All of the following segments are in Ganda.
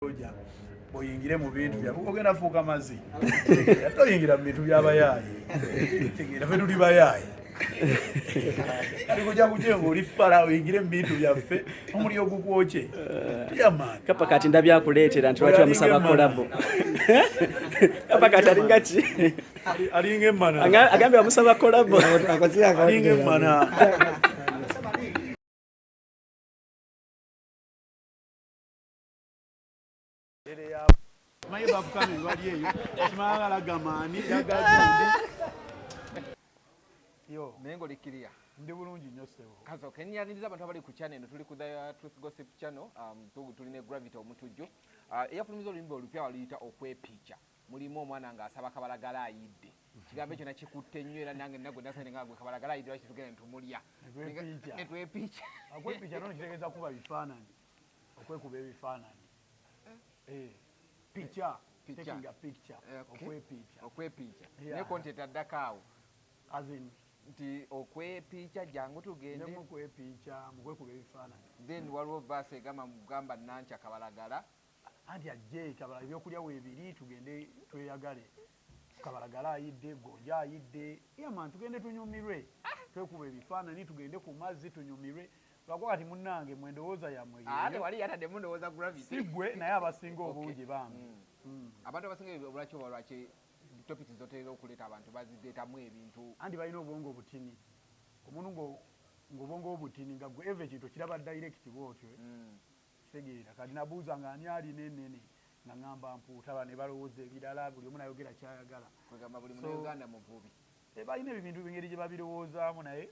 Oja oyingire mu bintu byabwe, ogenda fuuka mazi. Toyingira mu bintu by'abayaaye. Tegeera, ffe tuli bayaaye. Kati kujja kujenga oli fala, oyingire mu bintu byaffe, omuliro gukwokye. Yamaani. Kapa kati ndabye akuleetera nti lwaki bamusaba collabo. Kapa kati alinga ki? Alinga emmana. Agambye bamusaba collabo. Alinga emmana. Maye bafukami bali eyo simagala gamaani gagagundi yo. Naye ng'oli kiriya? Ndi bulungi nnyo, ssebo. Kazo kenyaniriza abantu abali ku channel eno. Tuli ku The Truth Gossip Channel. Tuli ne Gravity Omutujju, eyafulumiza oluyimba olupya waluyita Okwepiica. Mulimu omwana ng'asaba kabalagala ayidde. Kigambo ekyo nakikutte nnyo, era nange nagwe nasane nga gwe kabalagala ayidde, lwaki tugenda netumulya? Netwepiica. Netwepiica. Okwepiica nono kitegeeza kuba bifaananyi, okwekuba ebifaananyi. Eh, picha. Picha. Taking a picture. Okwepiica. Okwepiica. Yeah. Naye content addako awo As in nti okwepiica, jangu tugende. Ndemu okwepiica mukwekuba ebifaananyi. Then waliwo verse egamba mugamba nankya kabalagala. Anti ajje kabala, ebyokulya weebiri, tugende tweyagale. Kabalagala ayidde, gonja ayidde, yaman, tugende tunyumirwe, twekuba ebifaananyi, tugende ku mazzi tunyumirwe. Lwakuba kati munnange mwe endowooza yammwe ate yeeyo. Wali yataddemu ndowooza Gravity. Si gwe, naye abasinga obungi bambi. Abantu abasinga lwaki oba lwaki topics zotera okuleeta abantu bazireetamu ebintu? Anti balina obwongo obutini. Omuntu ng'obwongo obutini nga gwe eva ekintu okiraba direct bwotyo. Kitegeera, kati nabuuza nga ani alina enene, nga ŋŋamba mpuuta, ne balowooza ebirala, buli omu nayogera kyayagala. Kwegamba buli munauganda muvubi. Eh, balina ebintu engeri gye babirowoozaamu, naye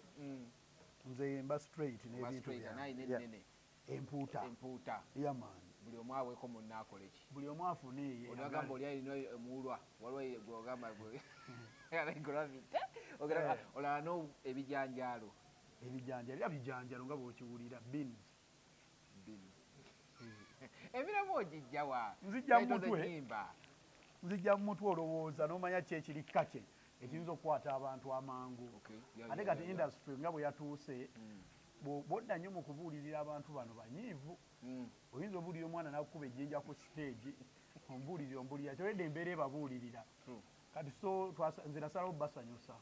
nze mba straight n'ebintu straight, byange. Naye Yeah. enene. Empuuta. Empuuta. Yaman. Buli omu aweeko munne akole ki? Buli omu afune eye. Onagamba oli alina emuwulwa, waliwo gwe ogamba gwe Gravity. Eh. Olala no ebijanjaalo. Ebijanjalo era bijanjalo nga bw'okiwulira, beans. Emiramu ogijjawa? Nzijja mu mutwe. Ennyimba. Nzijja mu mutwe. Olowooza n'omanya ki ekiri kake ekiyinza okukwata abantu amangu. Ate kati industry nga bwe yatuuse, bw'odda nnyo mu kubuulirira abantu bano banyiivu. Oyinza obuulira omwana n'akukuba ejjinja ku stage, ombuulirira ombuulira kyoledde embeera ebabuulirira. Kati so nze nasalawo basanyusa.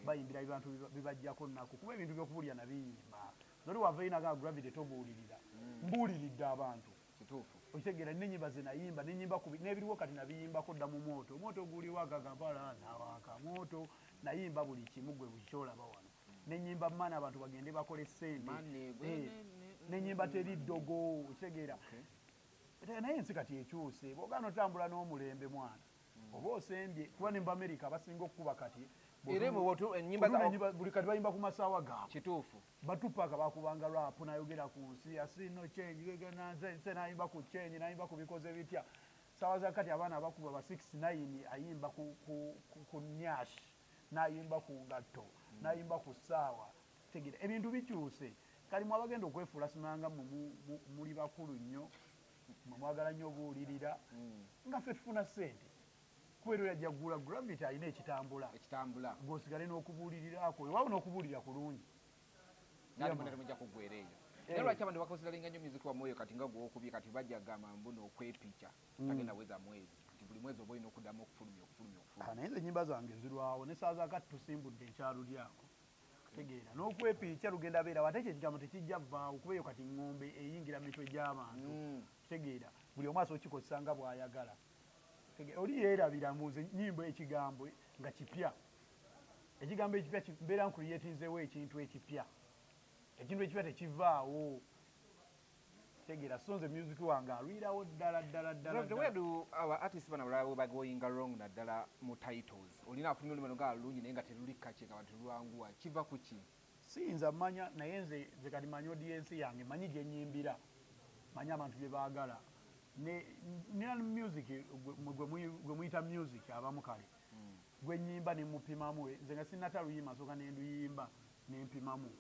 Bayimbira ebintu bibajjako nnaku, kuba ebintu by'okubuulira nabiyimba. Zoli wava inaga Gravity tobuulirira, mbuuliridde abantu. Kituufu. Okitegeera, nina ennyimba ze nayimba nenyimba ku n'ebiriwo kati nabiyimbako dda. Mu mwoto, omwoto guliwo agagambala nawaka mwoto, nayimba buli kimu gwe bukyolaba wano. Nenyimba mana abantu bagende bakole sente. Money, Eh, nenyimba teri ddogo, okitegeera. Naye ensi kati ekyuse, bw'ogaana otambula n'omulembe, mwana oba osembye, kuba ne mu Amerika abasinga okukuba kati Era ennyimba otuna ennyimba buli kati bayimba ku masaawa gaabwe. Kituufu. Batupaka bakubanga rap, nayogera ku nsi asino change nse, nayimba ku change, nayimba ku bikoze bitya. Sawa za kati abaana abakuba ba 69 ayimba ku nyash, nayimba ku ngatto, nayimba ku ssaawa. Tegeera, ebintu bikyuse. Kali mwe abagenda okwefuula simanga mmwe muli bakulu nnyo, mwe mwagala nnyo obuulirira nga ffe tufuna ssente, kuba era yajja kugula Gravity alina ekitambula. Ekitambula. Gweosigale n'okubuulirirako, weewaawo n'okubuulira kulungi. Nati muna temujja kuggwera eyo. Naye lwaki abantu baconsideringa nnyo music wa mwoyo kati nga gwokubye kati bajja gamba mbu n'okwepiica tagenda weza mwezi, kati buli mwezi oba olina okuddamu okufulumya, okufulumya, okufulumya? Ah, naye nze ennyimba zange zirwawo ne saa zakati tusimbudde ekyalulyako. Tegeera, n'okwepiica lugenda beerawo, ate ekyo ekigambo tekijja vaawo, kuba eyo kati ŋŋombe eyingira mitwe gy'abantu. Tegeera, buli omu asobola okikozesa nga bw'ayagala. Tegeera, oli yeerabira mu nze nyimba ekigambo nga kipya, ekigambo ekipya mbeera ncreatinzeewo ekintu ekipya. Ekintu ekipya tekivaawo. Tegeera, so nze music wange alwirawo ddala ddala ddala. Gravity, Ddala. Where do our artists bano abalala we bagoinga wrong, naddala mu titles? Olina afulumya oluyimba nga lulungi naye nga teruli kake, nga bantu lwanguwa, kiva ku ki? Siyinza mmanya, naye nze kati manyi audience yange, manyi gye nyimbira, manyi abantu bye baagala. Nina music gwe muyita music abamu kale gwe nyimba ne mupimamu. Nze nga sinnata luyimba, nsooka ne nduyimba ne mpimamu.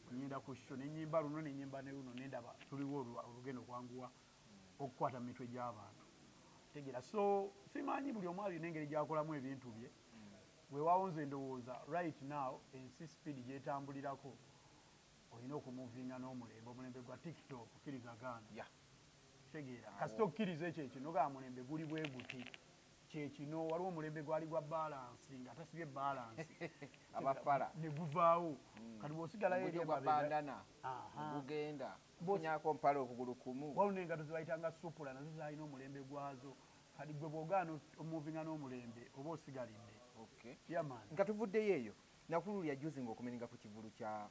Ngenda ku show ne nyimba luno, ne nyimba ne luno, ne ndaba tuliwo olugenda okwanguwa okukwata mu mitwe gy'abantu. Tegeera, so simanyi, buli omu alina engeri gy'akolamu ebintu bye. Weewaawo nze ndowooza right now ensi speed gyetambulirako, olina okumovinga n'omulembe, omulembe gwa TikTok, kkiriza gaana. Kitegeera, kasita okkiriza ekyo ekino ga mulembe guli bwe guti, kyekino. Waliwo omulembe gwali gwa balance, nga tasibye balance. Abafala. Ne guvaawo. Kati bw'osigalayo eri Ogujjo gwa emabega bandana. Gugenda funyako mpale okugulu kumu. Waliwo n'engato zebayitanga supula, nazo zalina omulembe gwazo. Kati gwe bw'ogaana omuvinga n'omulembe, oba osigalidde. Yeah man. Nga tuvuddeyo eyo, nakululya juzi ng'okomeninga ku kivulu kya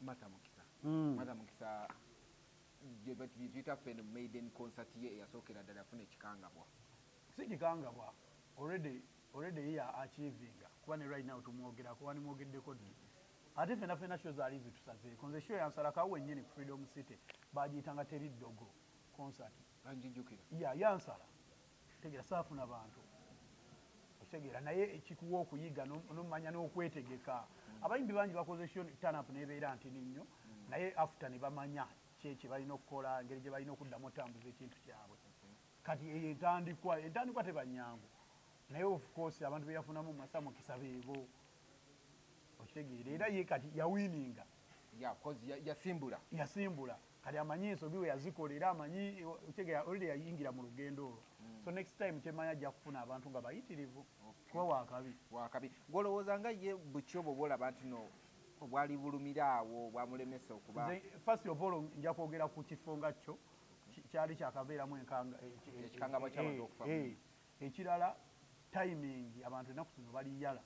Martha Mukisa. Martha Mukisa gye tuyita ffe eno maiden concert ye eyasookera ddala, yafuna ekikangabwa. Si kikangabwa, already ye ya achievinga, kuba ne right now tumwogerako, wanimwogeddeko ddi? Ate fena fena show zaali zitusazeeko. Nze show yansalakawo wennyini ku Freedom City, bagiyitanga Teri Ddogo concert. Anjijjukira. Ya yansala, tegeera, saafuna bantu, okitegeera? Naye ekikuwa okuyiga nomanya n'okwetegeka. Abayimbi bangi bakoze show, turn up nebeera ntini nnyo, naye after ne bamanya kyekye balina okukola, engeri gye balina okuddamu otambuza ekintu kyabwe. Kati eyo entandikwa teba nyangu, naye of course abantu beyafunamu Martha Mukisa beebo, okitegeera? Era ye kati yawininga. Yeah, 'cause yasimbula. Yasimbula. Kati amanyi ensobi we yazikola, era amanyi, okitegeera, already yayingira mu lugendo olwo. So next time kyemanya ajja kufuna abantu nga bayitirivu, kuba wakabi. Wakabi. Gwolowooza nga ye buki obwo bwolaba nti no obwali bulumira awo bwamulemesa okuba? Nze first of all nja kwogera ku kifo nga kyo kyali kyakabeeramu enkanga Ekikangabwa ky'abantu okufa. Ekirala timing. Abantu ennaku zino baliyala,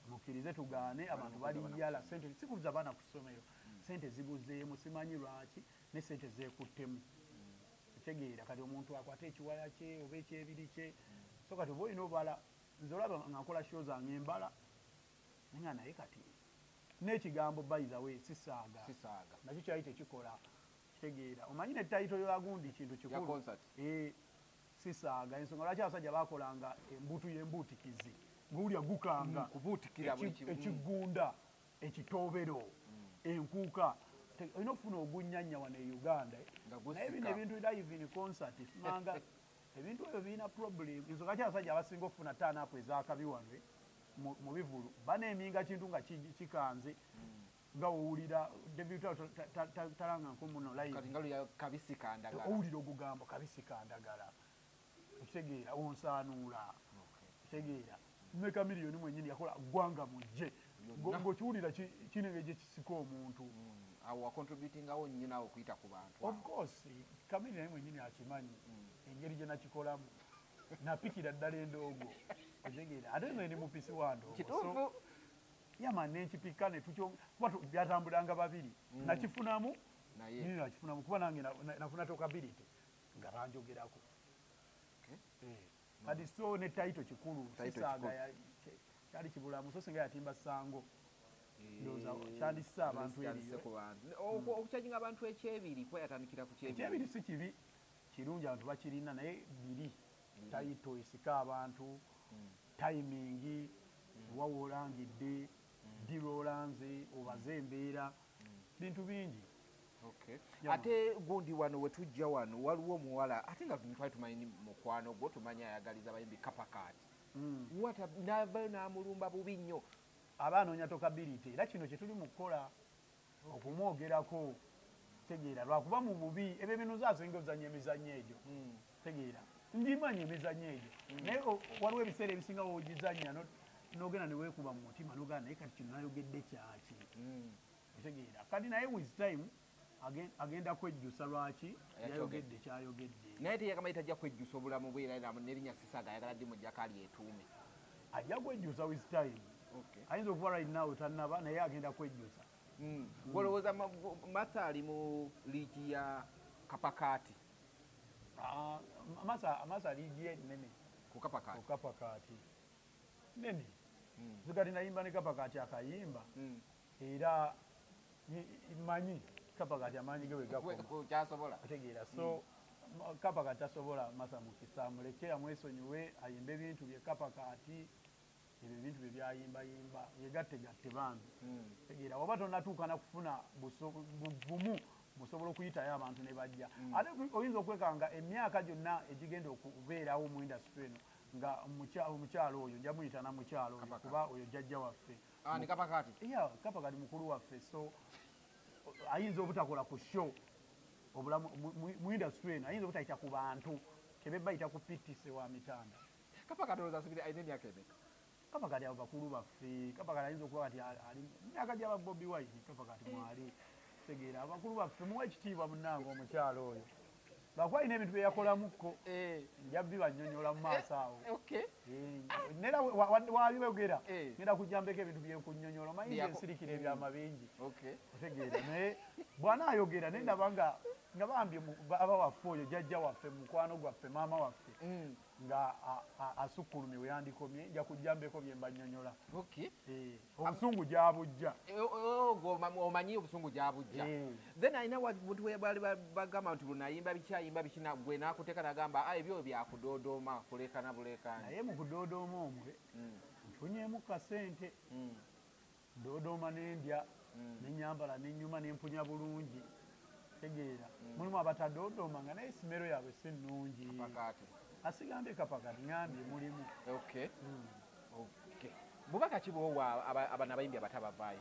mukkirize tugaane, abantu baliyala. Sente sikubuza baana ku ssomero, sente zibuzeemu, simanyi lwaki, ne sente zeekuttemu, otegeera? Kati omuntu akwate ekiwaya kye oba ekyebiri kye. So kati oba olina obala, nze olaba nga nkola show zange embala, naye nga naye kati n'ekigambo by the way sisaaga. Sisaaga. Nakyo kyali tekikola, kitegeera? Omanyi ne title ya gundi kintu ya kikulu. Concert. Sisaaga, ensonga lwaki abasajja bakolanga embuutu y'embuutikizi, ng'owulya gukanga. Kubuutikira buli kimu. Ekigunda, ekitoobero, enkuuka. Olina okufuna ogunnyanya wano e Uganda, eh. Nga Naye bino gusika. ebintu live in concert, simanga ebintu ebyo birina problem. Ensonga ki abasajja abasinga okufuna turn up ezakabi wano, eh, mu bivulu baneeminga kintu nga kikanze, nga owulira David talanga nkomuno live. Kati nga luya kabisi kandagala. Owulira ogugambo kabisi kandagala, okitegeera? Onsaanuula, okitegeera? Meka miliyoni mwenyini yakola ggwanga mujje. Yonna. Ng'okiwulira kinenge gye kisika omuntu. Awo wacontributingawo nnyo naawe okuyita ku bantu Of abo. course, Kamili naye mwenyini akimanyi engeri gye nakikolamu, napikira ddala endoogo, okitegeera? Ate nze ndi mupisi wa ndoogo. So, Kituufu. Yama nenkipika netukyo, kuba byatambulanga babiri. Nakifunamu. Naye Nini nakifunamu, kuba nange nafuna talkability nga banjogerako. Eh, kati so ne title kikulu. Title Sisaaga kikulu. Kyali kibulamu, so singa yatimba sango, ndowooza kyandissa abantu Kyandisse eriyo. ku bantu. Okukyajinga abantu ekyebiri, kuba yatandikira ku kyebiri. Ekyebiri si kibi, kirungi, abantu bakirina, naye biri title esika abantu, timing, wawa olangidde ddi, lwolanze obaze embeera, bintu bingi. Yeah. Ate gundi wano wetujja wano waliwo omuwala, ate nga twali tumanyi mukwano gwo, tumanyi ayagaliza abayimbi, Kapakaati. Wata navayo n'amulumba bubi nnyo. Aba anoonya talkability, era kino kye tuli mu kukola okumwogerako, tegeera? Lwakuba mu bubi ebyo ebinuza asinga ozanya emizannyo egyo, tegeera? Ngimanyi emizannyo egyo, naye waliwo ebiseera ebisinga wogizannya n'ogenda ne weekuba mu mutima n'ogamba, naye kati kino nayogedde kyaki? Otegeera? Kati naye with time agenda kwejjusa lwaki yayogedde kyayogedde. Naye teyagamba tajja kwejjusa obulamu bwe, era n'erinnya Sisaaga ayagala ddi mujjako alyetuume. Ajja kwejjusa with time. Ayinza okuba right now tannaba, naye agenda kwejjusa. Gwolowooza Martha ali mu liigi ya Kapakaati? Ah, Masa liigi ye nene. Ku Kapakaati. Ku Kapakaati nene. Nze kati nayimba ne Kapakaati akayimba, era manyi Kapakaati amaanyi ge we gakoma. Kyasobola. Otegeera? So Kapakaati tasobola Masa Mukisa, muleke amwesonyiwe, ayimbe ebintu bye. Kapakaati ebyo ebintu bye byayimbayimba, yegattegatte bambi. Tegeera, waba tonatuuka na kufuna buvumu busobola okuyitayo abantu ne bajja. Ate oyinza okwekanga emyaka gyonna egigenda okubeerawo mu industry eno nga omukyalo oyo, nja muyita na mukyalo oyo. Kapakaati. Kuba oyo jjajja waffe. Ni Kapakaati. Yeah, Kapakaati mukulu waffe, so ayinza obutakola ku show. Obulamu mu industry eno ayinza obutayita ku bantu, kebe bayita ku PTC wa mitanda. Kapa katolooza asubire alina emyaka emeka? Kapa kati abo bakulu baffe. Kapa kati ayinza okuba kati ali myaka gyaba Bobi Wine. Kapa kati mwali tegeera abakulu baffe, muwe ekitiibwa munnange omukyalo oyo, lwakuba alina ebintu bye yakolamukko. Nja bibannyonnyola mu maaso awo. Nera wabibogera, ngenda kujjambeko ebintu byenkunnyonnyola. Omanyi nze nsirikira ebyama bingi, otegeera? Naye bw'anaayogera naye ndaba nga bambi aba waffe oyo, jjajja waffe, mukwano gwaffe, maama waffe, nga asukkulumye we yandikomye. Nja kujjambeko bye mbannyonnyola. Obusungu gyabujja. Omanyi obusungu gyabujja. Then alina muntu bali bagamba nti lunayimba biki, ayimba biki, gwe nakuteeka nagamba, ah, ebyo byakudoodooma kulekana bulekani. Naye mu kudoodooma omwe nfunyemu kasente. Doodooma nendya, nenyambala, nenyuma, nempunya bulungi, tegeera? Mulimu abatadoodooma nga naye smell yaabwe si nnungi. Asigambye kapakati, ngambye mulimu. Okay, bubaka ki bwowa abana abayimbi abato abavaayo?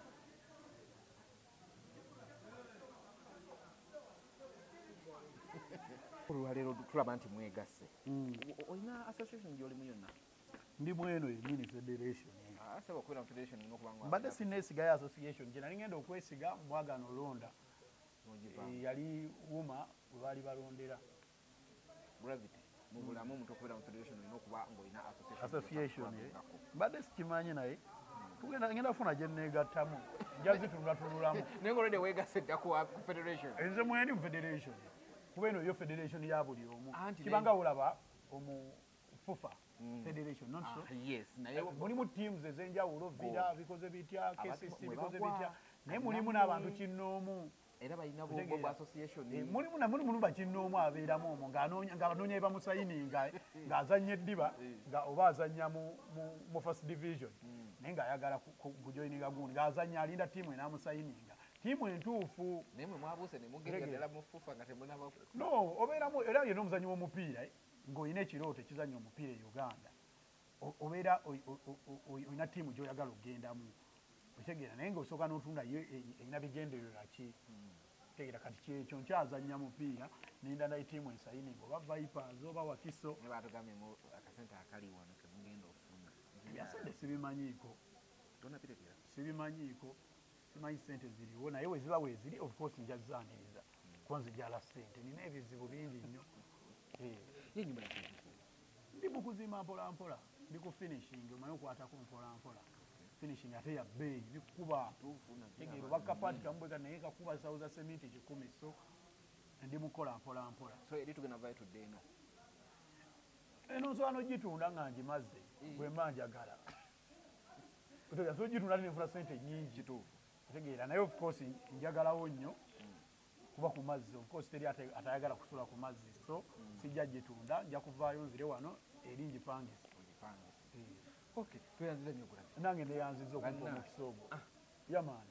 Olwaleero tulaba nti mwegasse. Olina association gyolimu yonna? Ndi mweno yenyini federation. Ah, saba okubeera mu federation olina okuba nga Mbadde sineesigayo association gye nali ngenda okwesiga, mwagana olonda. Yali wuma we baali balondera. Gravity, mu bulamu omuntu okubeera mu federation olina okuba ng'olina association. Association mbadde sikimanyi, naye tugenda ngenda kufuna gye neegattamu, nja zitunulatunulamu. Naye ng'olwedde weegasse dda ku federation. Nze mwendi mu federation, kuba eno yo federation ya buli omu. Anti Kibanga olaba omu FUFA federation, not so? Ah, yes, naye Mulimu teams ez'enjawulo, Villa bikoze bitya, KCC mwe bikoze bagwa, bitya, naye mulimu n'abantu kinnoomu. Era balina Otegeera. bwo association. Mulimu na mulimu bakinnoomu abeeramu omwo ng'anoonya bamusayininga ng'azannya eddiba nga oba azannya mu first division, naye ng'ayagala kujoyininga gundi ng'azannya, alinda ttiimu enaamusayininga, ttiimu entuufu. Naye mwe mwabuuse ne mugerera Otegeera. ddala mu FUFA nga temunaba. No, obeeramu era yenna omuzannyi w'omupiira, ng'olina ekirooto ekizannya omupiira e Uganda, obeera olina ttiimu gy'oyagala okugendamu, otegeera? Naye ng'osooka n'otunda yo erina bigendererwa ki, tegeera? Kati kyekyo, nkyazannya mupiira, nenda naye ttiimu ensayininga, oba Vipers oba Wakiso. Naye batugambye mu akasente akali wano kemugenda ofuna. Ebya sente sibimanyiiko. Tonabitegeera? Sibimanyiiko, simanyi sente ziriwo, naye weziba weeziri, of course nja zaaniriza, kuba nzijala sente, nina ebizibu bingi nnyo. Ye ennyumba yatuuse? Ndi mu kuzimba mpola mpola, ndi ku finishing, omanyi okwatako mpola mpola. Finishing ate ya bbeeyi, bikuba, tegeera? Oba kapaati kamu bweka, naye kakuba sawo za seminti 100, so ndi mukola mpola mpola. So eri tugenda vayo tudde eno? Eno nsobola n'ogitunda nga ngimaze bwe mba njagala. Otegeera? Nsobola ogitunda ate nenfuna sente nyingi. Kituufu. Otegeera? Naye of course njagalawo nnyo kuba ku mazzi. Of course teri atayagala kusula ku mazzi, so sijja gitunda, nja kuvaayo nzire wano eri ngipangise. Ogipangise. Okay, tweyanziza nnyo, Gravity. Nange neyanziza okumpa Banna. omukisa ogwo, yamaani.